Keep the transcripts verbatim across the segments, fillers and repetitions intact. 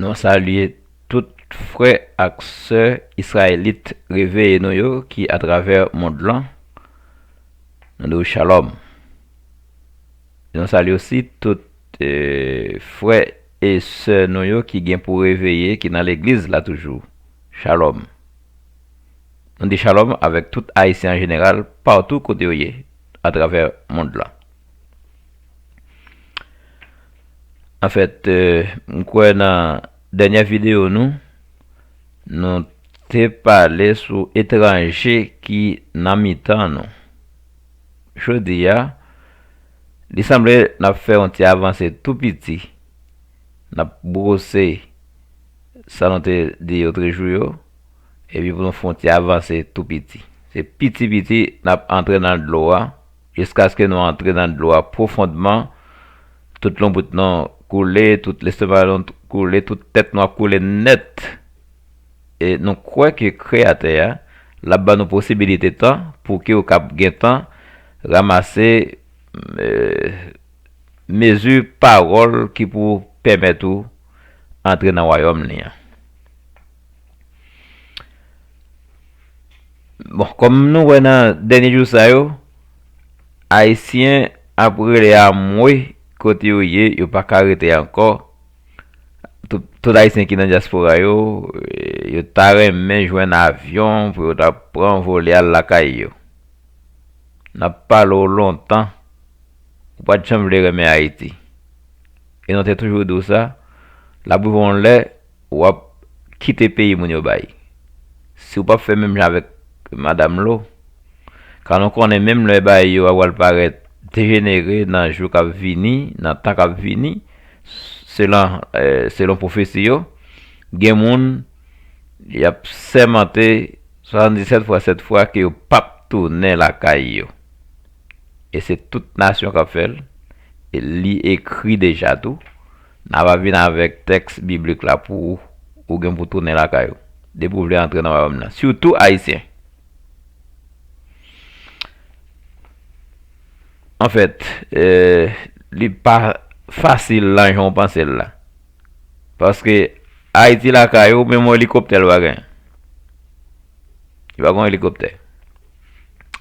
Nou salye tout frè ak sè izrayelit reveye nou yo ki atravè mond lan. Nou di w shalom. Nou salye osi tout, eh, frè e sè nou yo ki gen pou reveye, ki nan legliz la toujou. Shalom. Nou di shalom avèk tout Ayisyen an jeneral, patou kote yo ye, atravè mond lan. Anfèt, eh, m kwè nan dènyè videyo nou, nou te pale sou etranje ki nan mitan nou. Jodi a, li sanble n ap fè yon ti avanse tou piti. N ap bwose sa nou te di yo trejou yo, epi pou nou fè yon ti avanse tou piti. Se piti piti n ap antre nan dlo a, jiskaske nou antre nan dlo a pwofondman, tout lonbrit nou koule, tout lestomak nou koule, tout tèt nou ap koule nèt. E nou kwè ke Kreyatè a, l ap ban nou posibilite tan pou ke w kab gen tan ranmase, eh, mezi pawòl ki pou pèmèt ou antre nan wayòm li an. Bon, kòm nou wè nan dènye jou sa yo, Ayisyen ap rele amwe kote yo ye, yo pa ka rete ankò. Tout, tout Ayisyen ki nan dyaspora yo, eh, yo ta renmen jwenn avyon pou yo ta pran vole al lakay yo. N ap pale w lontan, ou pa t janm vle renmen Ayiti. E nou te toujou di w sa, l ap rive yon lè, w ap kite peyi moun yo bay. Si w p ap fè menm jan avèk madanm Lo, kan nou konnen menm lè bagay yo ap pral parèt dejenere nan jou k ap vini, nan tan k ap vini, selon, eh, selon pwofesi yo, gen moun, y ap sèmante swasanndisèt fwa sèt fwa ke yo p ap tounen lakay yo. E se tout nasyon k ap fè l, e li ekri deja tou. N a pa vin avèk tèks biblik la pou ou, ou gen pou tounen lakay ou. Depi w vle antre nan wayòm nan. Sitou Ayisyen. Anfèt, eh, li pa fasil lan jan w panse l la. Paske Ayiti lakay ou, menm yon elikoptè l pa gen. Li pa gen yon elikoptè.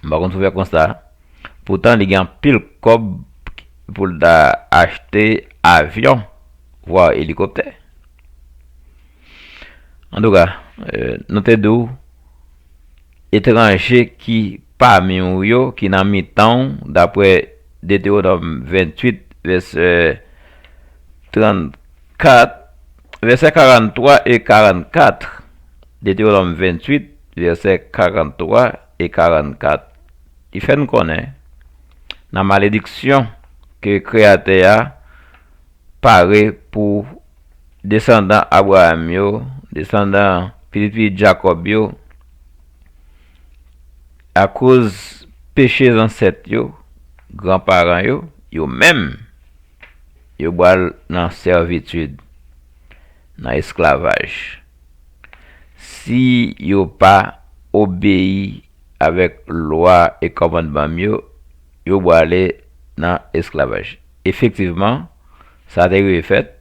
M pa konn si w fè konsta a. Poutan, li gen anpil kòb pou l ta achte avyon, vwa elikoptè. Antouka, eh, nou te di w, etranje ki pami w yo, ki nan mitan w, dapre Detewonòm venntuit, vèsè trannkat, vèsè karanntwa e karannkat. Detewonòm venntuit, vèsè karanntwa e karannkat. Li fè n konnen, nan malediksyon ke Kreyatè a pare pou desandan Abraram yo, desandan pitit pitit Jakòb yo, akoz peche zansèt yo, granparan yo, yo menm, yo pral nan sèvitid, nan esklavaj. Si yo pa obeyi avèk lwa e kòmandman m yo, yo prale nan esklavaj. Efektivman, sa te rive fèt,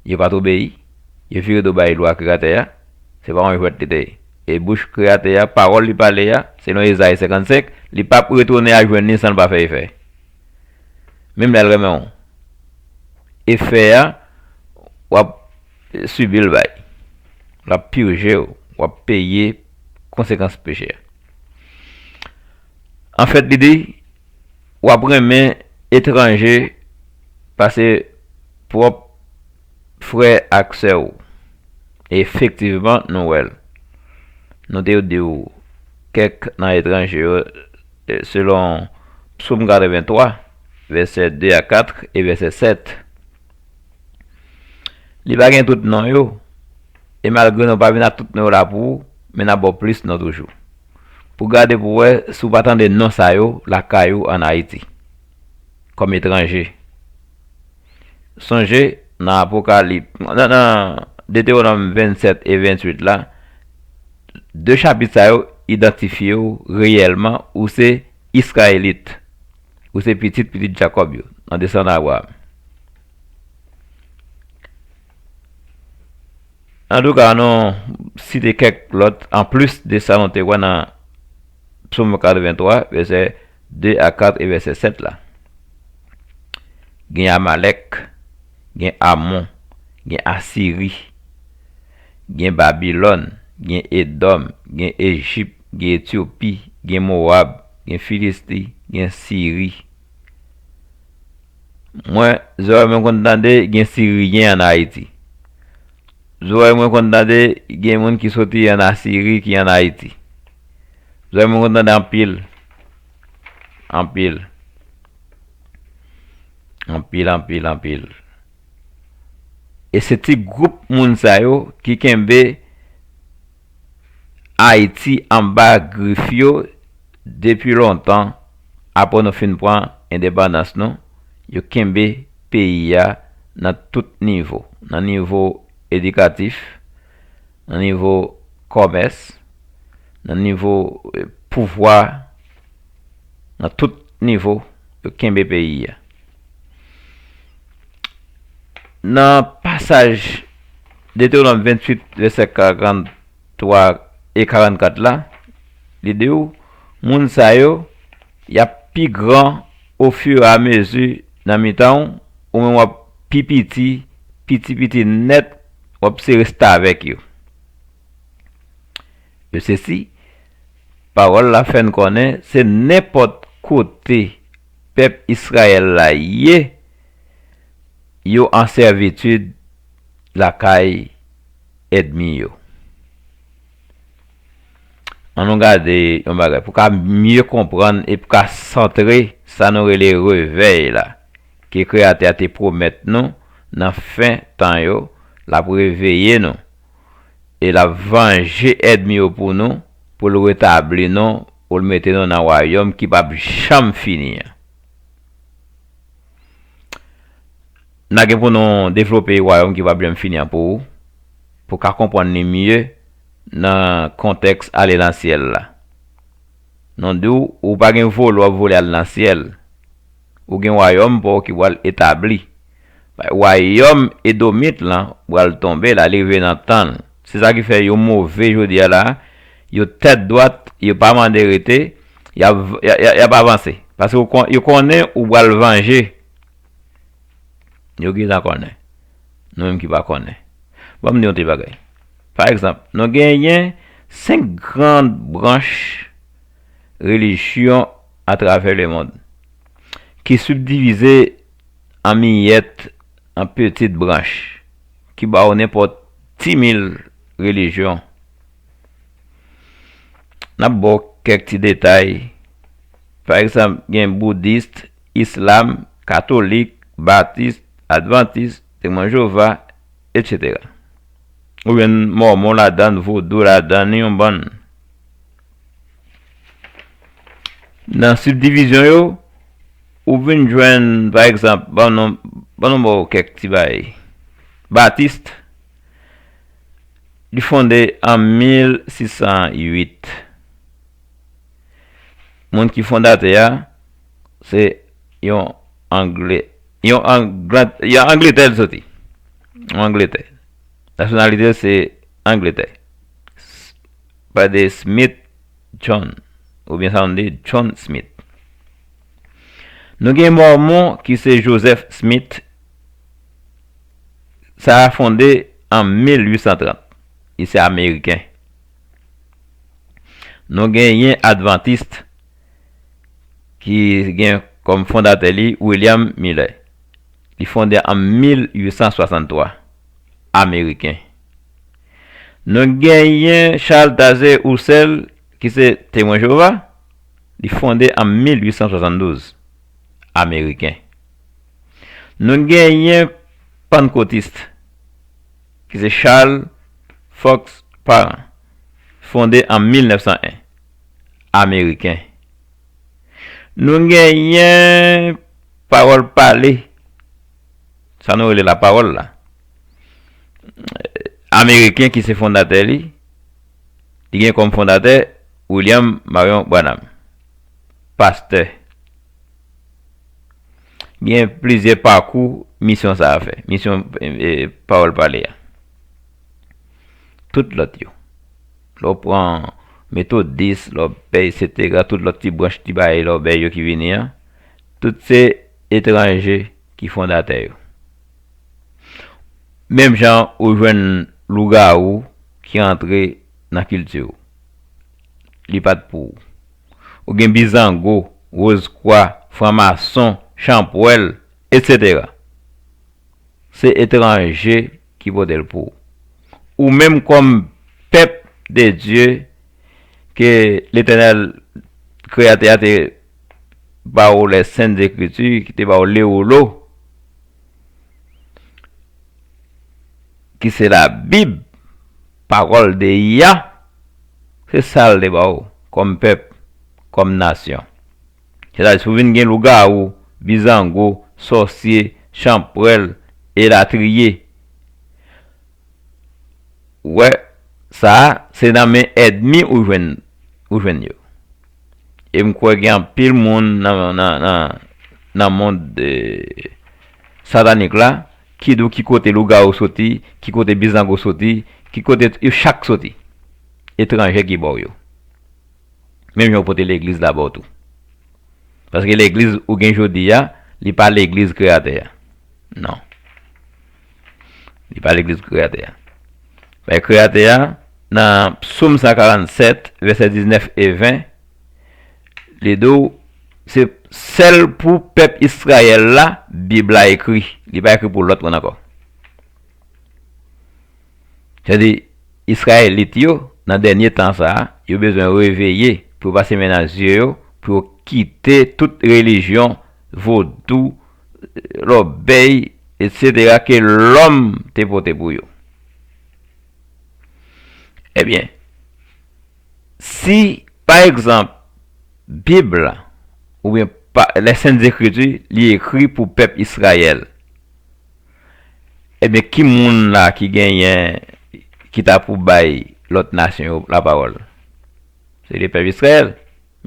yo pa t obeyi, yo vire do bay lwa Kreyatè a, se pa yon jwèt li te ye. E bouch Kreyatè a, pawòl li pale a, selon Ezayi senkannsenk, li p ap retounen al jwenn li san l pa fè efè. Menm lè l renmen w. Efè a, w ap sibi l bay. L ap pirje w, w ap peye konsekans peche a. Anfèt, li di, w ap renmen etranje pase pwòp frè ak sè w. E efektivman, nou wè l. Nou te di w kèk nan etranje yo, eh, selon Psaume quatre-vingt-trois, vèsè de a kat e vèsè sèt. Li pa gen tout non yo, e malgre nou pa vin ak tout non yo la pou ou, men n ap ba w plis non toujou. Pou gade pou wè si w pa tande non sa yo lakay ou ann Ayiti, kòm etranje. Sonje, nan Apokalip, nan, nan Detewonòm vennsèt e venntuit la, de chapit sa yo idantifye w reyèlman, ou se Izrayelit, ou se pitit pitit Jakòb yo, nan desandan Abraram. Antouka, nou site kèk lòt, anplis de sa nou te wè nan Sòm katrevenntwa, vèsè de a kat e vèsè sèt la. Gen Amalèk, gen Amon, gen Asiri, gen Babilòn, gen Edòm, gen Ejip, gen Etyopi, gen Mowab, gen Filisti, gen Siri. Mwen, zòrèy mwen konn tande gen Siriyen ann Ayiti. Zòrèy mwen konn tande gen moun ki soti ann Asiri ki ann Ayiti. Zòrèy mwen konn tande anpil. Anpil. Anpil, anpil, anpil. E se ti gwoup moun sa yo ki kenbe Ayiti anba grif yo depi lontan, apre nou fin pran endepandans nou, yo kenbe peyi a nan tout nivo, nan nivo edikatif, nan nivo kòmès, nan nivo, eh, pouvwa, nan tout nivo, yo kenbe peyi a. Nan pasaj Detewonòm venntuit, vèsè karanntwa e karannkat la, li di w, moun sa yo, y ap pi gran ofiramezi nan mitan w, ou menm w ap pi piti, piti piti nèt, w ap se restavèk yo. E sesi, pawòl la fè n konnen se nenpòt kote pèp Izrayèl la ye, yo an sèvitid lakay ènmi yo. Ann nou gade yon bagay pou ka mye konprann e pou ka santre sa nou rele revèy la, ke Kreyatè a te pwomèt nou nan fen tan yo, l ap reveye nou, e l ap vanje ènmi yo pou nou, pou l retabli nou, pou l mete nou nan wayòm ki p ap janm fini an. N a gen pou nou devlope wayòm ki p ap janm fini an pou ou, pou w ka konprann li mye nan kontèks ale nan syèl la. Nou di w, ou pa gen vole w ap vole al nan syèl. Ou gen wayòm pa w ki pral etabli. Wayòm edomit lan pral tonbe la, li rive nan tan l. Se sa ki fè yo move jodi a la, yo tèt dwat, yo pa mande rete, y ap, y a- y a- y ap avanse. Paske yo kon- yo konnen ou pral vanje. Yo gentan konnen. Nou menm ki pa konnen. Ban m di yon ti bagay. Pa egzanp, nou genyen senk gran branch relijyon atravè lemonn ki sibdivize an miyèt, an pitit branch, ki ba w nenpòt ti mil relijyon. N ap ba w kèk ti detay. Pa egzanp, gen boudis, islam, katolik, batis, advantis, Temwen Jewova, etsetera. Ou jwenn mòmon ladan l, vodou ladan l, yon bann. Nan sibdivizyon yo, ou vin jwenn, pa egzanp, ban nou, ban nou ba w kèk ti bagay. Batis, li fonde an mil sis san uit. Moun ki fondatè a, se yon Angle, yon Angle, yon Angletè l soti. Yon Angletè. Nasyonalite se Angletè. S- Pale de Smith John, oubyen sa nou di John Smith. Nou gen Mòmon ki se Joseph Smith. Sa a fonde an mil uit san trant. Li se ameriken. Nou genyen Advantis ki gen kòm fondatè li William Miller. Li fonde an mil uit san swasanntwa. Ameriken. Nou genyen Charles Taze Russell ki se Temwen Jewova. Li fonde an mil uit san swasanndouz. Ameriken. Nou genyen Pannkotis ki se Charles Fox Parham, fonde an mil nèf san en. Ameriken. Nou genyen Pawòl Pale, sa nou rele Lapawòl la. Ameriken ki se fondatè li. Li gen kòm fondatè William Marion Branham, pastè. Gen plizyè pakou misyon sa a fè, misyon, e, Pawòl Pale a. tout lòt yo. Lè w pran Metodis, lè w bay, etsetera, tout lòt ti branch, ti bagay lè w bay yo ki vini an, tout se etranje ki fondatè yo. Menm jan ou jwenn lougawou ki antre nan kilti w, li pa t pou ou. Ou gen bizango, wozkwa, franmason, chanpwèl, etsetera. Se etranje ki pote l pou ou. Ou menm kòm pèp de Dye ke Letènèl Kreyatè a te ba w les Saintes Écritures, ki te ba w lewolo, ki se Labib, pawòl de Yah, se sa l te ba w kòm pèp, kòm nasyon. Sètadi, si w vin gen lougawou, bizango, sòsye, chanpwèl, elatriye, wè, sa a, se nan men ènmi ou jwenn, ou jwenn yo. E m kwè gen anpil moun nan, nan, nan, nan mond, eh, satanik la ki di w ki kote lougawou soti, ki kote bizango soti, ki kote yo chak soti. Etranje ki ba w yo. Menm jan yo pote legliz la ba w tou. Paske legliz ou gen jodi a, li pa legliz Kreyatè a. Non. Li pa legliz Kreyatè a. Men Kreyatè a, nan Sòm san karannsèt, vèsè diznèf e ven, li di w, se sèl pou pèp Izrayèl la, Bib la ekri. Li pa ekri pou lòt moun ankò. Sètadi, Izrayelit yo, nan dènye tan sa a, yo bezwen reveye pou yo pa simen nan zye yo, pou yo kite tout relijyon, vodou, lòbèy, etsetera, ke lòm te pote pou yo. Ebyen, si, pa egzanp, Bib la, oubyen pa, les Saintes Écritures, li ekri pou pèp Izrayèl, ebyen, ki moun la ki genyen, ki ta pou bay lòt nasyon yo lapawòl? Se le pèp Izrayèl.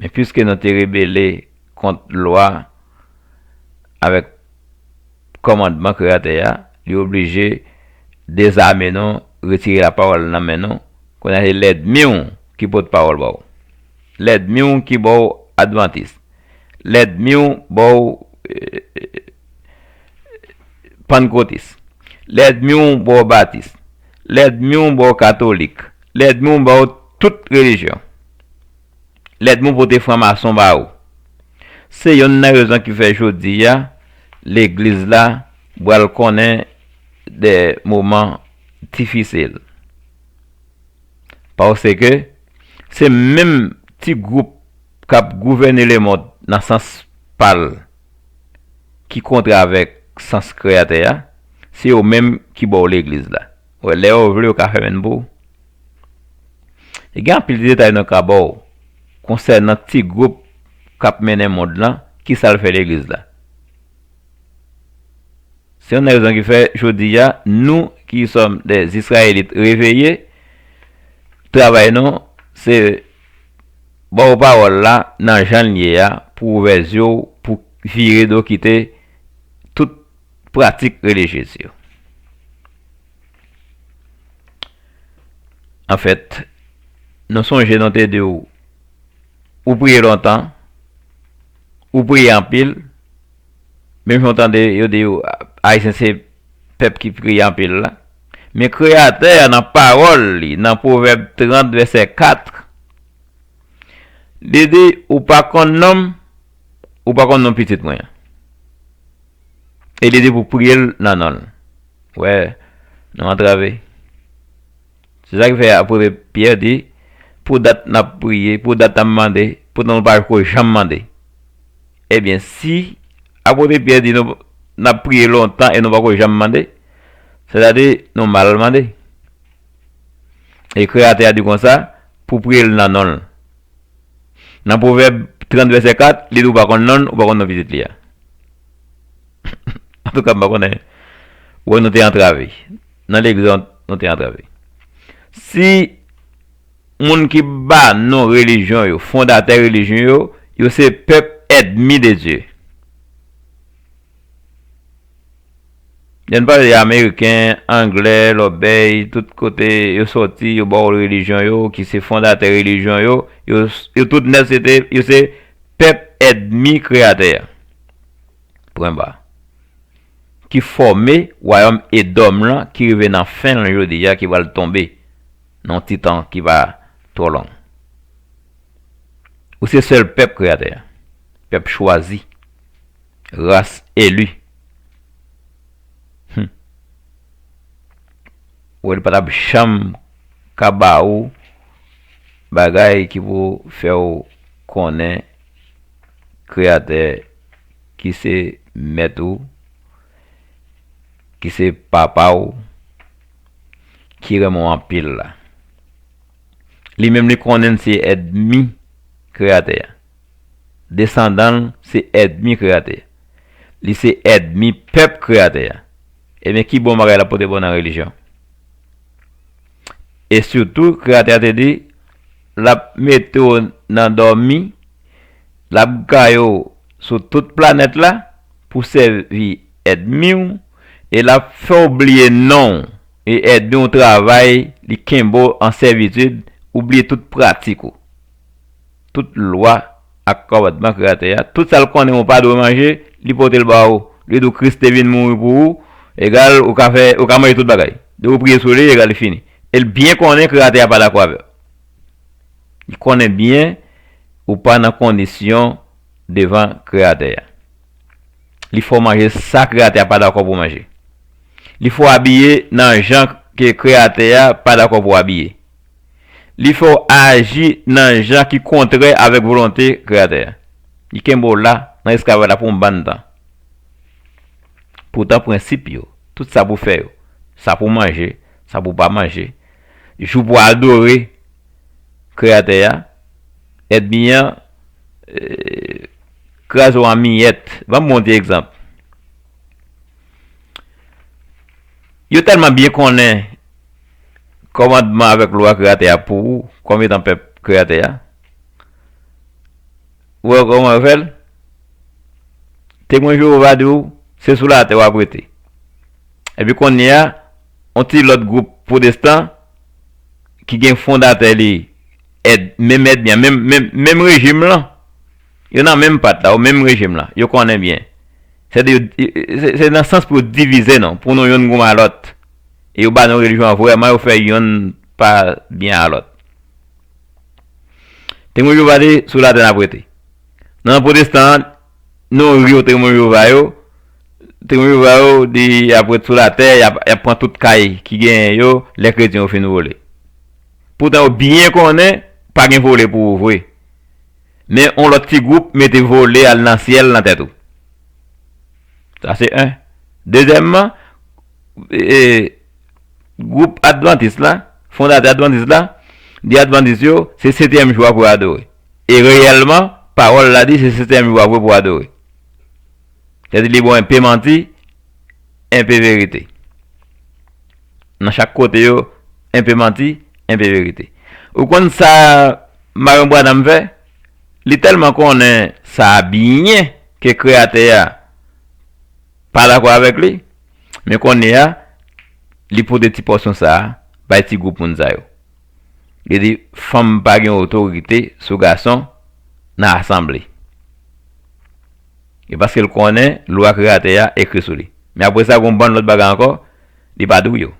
Men piske nou te rebele kont lwa avèk kòmandman Kreyatè a, li oblije dezame nou, retire lapawòl nan men nou. Kounye a, se lènmi w ki pot pawòl ba w. Lènmi w ki ba w advantis. Lènmi w ba w, eh, pannkotis. Lènmi w ba w batis. Lènmi w ba w katolik. Lènmi w ba w tout relijyon. Lènmi w pote franmason ba w. Se yonn nan rezon ki fè jodi a, legliz la pral konnen de moman difisil. Paske se menm ti gwoup k ap gouvène lemonn nan sans pa l ki kontre avèk sans Kreyatè a, se yo menm ki ba w legliz la. Wè, lè yo vle, yo ka fèmen l pou ou. E gen anpil ti detay nou ka ba w konsènan ti gwoup k ap mennen mond lan, ki sa l fè legliz la. Se youn nan rezon ki fè, jodi a, nous qui sommes des Israélites réveillés, travay nou, se ba w pawòl la nan jan l ye a, pou w ouvè zye w, pou vire do kite tout pratik relijyez yo. Anfèt, nou sonje nou te di w, ou priye lontan, ou priye anpil, menm jan w tande yo di w, Ayisyen se pèp ki priye anpil la. Men Kreyatè a nan pawòl li, nan Pwovèb trant vèsè kat, li di, ou pa konn non m, ou pa konn non pitit mwen an. E li di pou priye l nan non l. Wè, nou antrave. Se sa ki fè apot Pyè di, pou dat n ap priye, pou dat n ap mande, poutan nou pa ko janm mande. Ebyen, si apot Pyè di nou, n ap priye lontan e nou pa ko janm mande, sètadi nou mal mande. E Kreyatè a di konsa, pou priye l nan non l. Nan Pwovèb trant vèsè kat, li di ou pa konn non l, ou pa konn non pitit li a. Antouka, m pa konnen. Wè, nou te antrave. Nan legliz, nou te antrave. Si moun ki ba non relijyon yo, fondatè relijyon yo, yo se pèp ènmi de Dye. Lè n pale de Ameriken, Anglè, lòbèy, tout kote yo sòti, yo ba w relijyon yo, ki se fondatè relijyon yo, yo, yo tout nèt se te, yo se pèp ènmi Kreyatè a. Pwen ba. Ki fòme wayòm Edòm lan, ki rive nan fen l jodi a, ki pral tonbe nan yon ti tan ki pa twò long. Ou se sèl pèp Kreyatè a, pèp chwazi, ras eli. Hmm. Ou wè, li pa t ap janm ka ba ou bagay ki pou fè w konnen Kreyatè ki se mèt ou, ki se papa w, ki renmen w anpil la. Li menm li konnen l se ènmi Kreyatè a. Desandan l se ènmi Kreyatè a. Li se ènmi pèp Kreyatè a. Ebyen, ki bon bagay l ap pote ba w nan relijyon? E sitou, Kreyatè a te di, l ap mete w nan dòmi, l ap gaye w sou tout planèt la pou sèvi ènmi w, e l ap fè w bliye non w, e ènmi w travay, li kenbe w an sèvitid, ou bliye tout pratik ou. Tout lwa ak kòmandman Kreyatè a, tout sa l konnen ou pa dwe manje, li pote l ba ou. Li di w Kris te vin mouri pou ou, egal, ou ka fè, ou ka manje tout bagay. Depi w priye sou li, egal, li fini. E l byen konnen Kreyatè a pa dakò avè w. Li konnen byen ou pa nan kondisyon devan Kreyatè a. Li fè w manje sa Kreyatè a pa dakò pou w manje. Li fè w abiye nan jan ke Kreyatè a pa dakò pou w abiye. Li fè w aji nan jan ki kontrè avèk volonte Kreyatè a. Li kenbe w la nan esklavaj la pou yon bann tan. Poutan, prensip yo, tout sa pou fè yo, sa pou manje, sa pou pa manje, jou pou adore Kreyatè a, ènmi an, eh, kraze w an miyèt. Ban m yon ti egzanp. Yo tèlman byen konnen kòmandman avèk lwa Kreyatè a pou ou, kòm etan pèp Kreyatè a. Ou wè kòman yo fè l? Temwen Jewova di w, se sou latè w ap rete. Epi kounye a, yon ti lòt gwoup pwotestan ki gen fondatè li, èd-, menm ènmi an, menm, menm, menm rejim lan, yo nan menm pat la, yo menm rejim lan, yo konnen byen. Sètadi, yo, se, se nan sans pou yo divize nou, pou nou youn goumen a lòt. E yo ba nou relijyon an vrèman, yo fè youn pa byen a lòt. Temwen Jewova di, sou latè n ap rete. Nan pwotestan an, nou ri yo Temwen Jewova yo. Temwen Jewova yo di y ap ret sou latè, y ap, y ap pran tout kay ki genyen yo, lè kretyen yo fin vole. Poutan yo byen konnen pa gen vole pou ou vre. Men yon lòt ti gwoup mete vole al nan syèl nan tèt ou. Sa se en. Dezyèmman, e, gwoup advantis la, fondatè advantis la, di advantis yo, se setyèm jou a pou yo adore. E reyèlman, pawòl la di se setyèm jou a vre pou adore. Sètadi li ba w enpe manti, enpe verite. Nan chak kote yo, enpe manti, enpe verite. Ou konn sa Marion Branham fè? Li tèlman konnen sa byen ke Kreyatè a pa dakò avèk li, men kounye a, li pote ti pòsyon sa a bay ti gwoup moun sa yo. Li di, fanm pa gen otorite sou gason nan asanble. E paske l konnen lwa Kreyatè a ekri sou li. Men apre sa, gen yon bann lòt bagay ankò, li pa di w yo.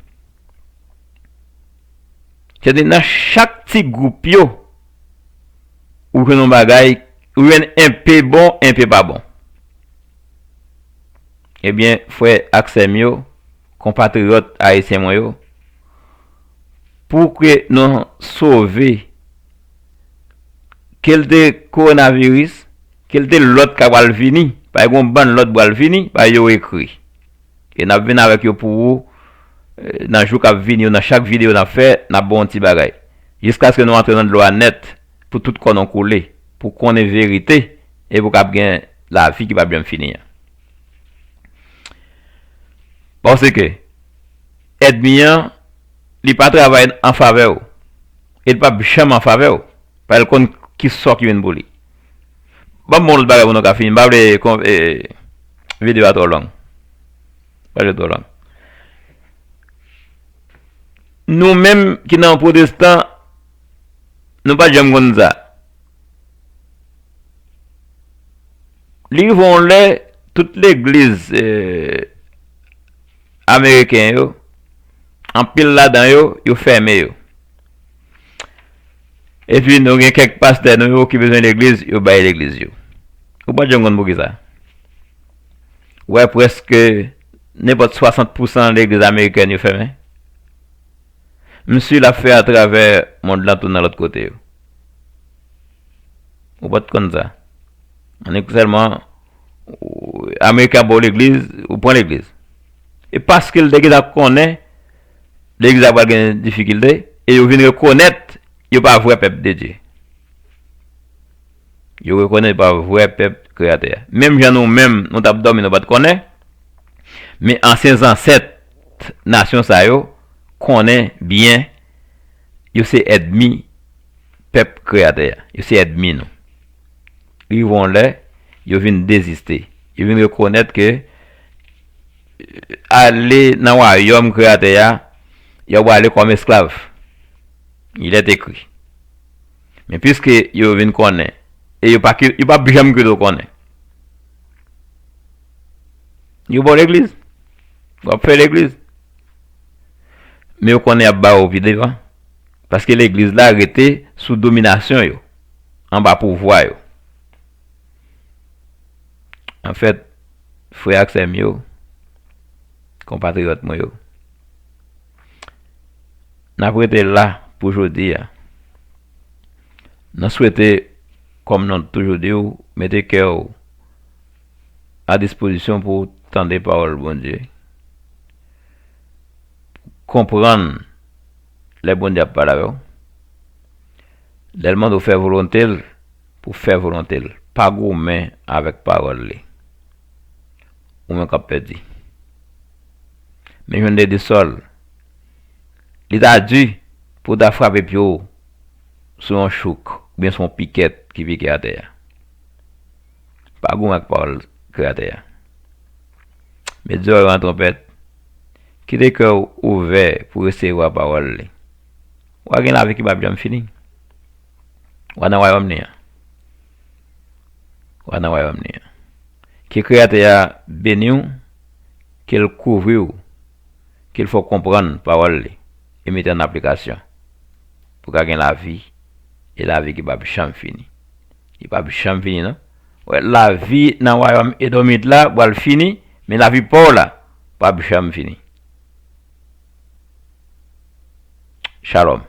Sètadi nan chak ti gwoup yo, ou jwenn yon bagay, ou jwenn enpe bon, enpe pa bon. Ebyen, frè ak sè m yo, konpatriyòt ayisyen mwen yo, pou ke nou sove, ke l te kowonaviris, ke l te lòt k ap pral vini, paske gen yon bann lòt pral vini, paske yo ekri. E n ap vin avèk yo pou ou, eh, nan jou k ap vini yo, nan chak videyo n ap fè, n ap ba w yon ti bagay. Jiskaske nou antre nan dlo a nèt, pou tout kò nou koule, pou konnen verite, e pou k ap gen lavi ki p ap janm fini an. Paske, ènmi an, li pa travay an favè w, e l p ap janm an favè w, paske l konn ki sò ki vin pou li. Ban m yon lòt bagay pou nou ka fini. M pa vle kon-, eh, videyo a twò long. Pa vle twò long. Nou menm ki nan pwotestan, nou pa t janm konn sa. Li rive yon lè, tout legliz, eh, ameriken yo, anpil ladan yo, yo fèmen yo. Epi nou gen kèk pastè nou yo ki bezwen legliz, yo bay legliz yo. Ou pa t janm konn poukisa. Ou wè prèske nenpòt swasant pousan legliz amerikèn yo fèmen. M si l ap fè atravè mond lan tou nan lòt kote yo. Ou pa t konn sa. Annik sèlman, ou- Ameriken ap ba w legliz, ou pran legliz. E paske l deja konnen legliz la pral gen difikilte, e yo vin rekonèt yo pa vrè pèp de Dye. Yo rekonèt yo pa vrè pèp Kreyatè a. Menm jan nou menm, nou t ap dòmi, nou pa t konnen, men ansyen zansèt nasyon sa yo konnen byen yo se ènmi pèp Kreyatè a. Yo se ènmi nou. Rive yon lè, yo vin deziste. Yo vin rekonèt ke, eh, ale nan wayòm Kreyatè a, y ap ale kòm esklav. Il est écrit. Men piske yo vin konnen, e yo pa ki, yo p ap janm kite w konnen. Yo ba w legliz. W ap fè legliz. Men yo konnen y ap ba w pi devan. Paske legliz la rete sou dominasyon yo, anba pouvwa yo. Anfèt, frè ak sè m yo, konpatriyòt mwen yo, n ap rete la pou jodi a. N ap swete, kòm nou toujou di w, mete kè w a dispozisyon pou w tande pawòl Bondye, konprann lè Bondye ap pale avè w. Lè l mande w fè volonte l, pou w fè volonte l. Pa goumen avèk pawòl li. Ou menm k ap pèdi. Men jan m te di Sòl, li ta di pou w ta frape pye w sou yon chouk oubyen sou yon pikèt ki pike atè a. Pa goumen ak pawòl Kreyatè a. Met zòrèy w an twonpèt. Kite kè w ouvè pou w resevwa pawòl li. W a gen lavi ki p ap janm fini. W a nan wayòm li an. W a nan wayòm li an. Ke Kreyatè a beni w, ke l kouvri w, ke l fè w konprann pawòl li e mete an aplikasyon pou w ka gen lavi, e lavi ki p ap janm fini. Li p ap janm fini, non. Wè, lavi nan wayòm edòmit la pral fini, men lavi pa w la p ap janm fini. Shalom.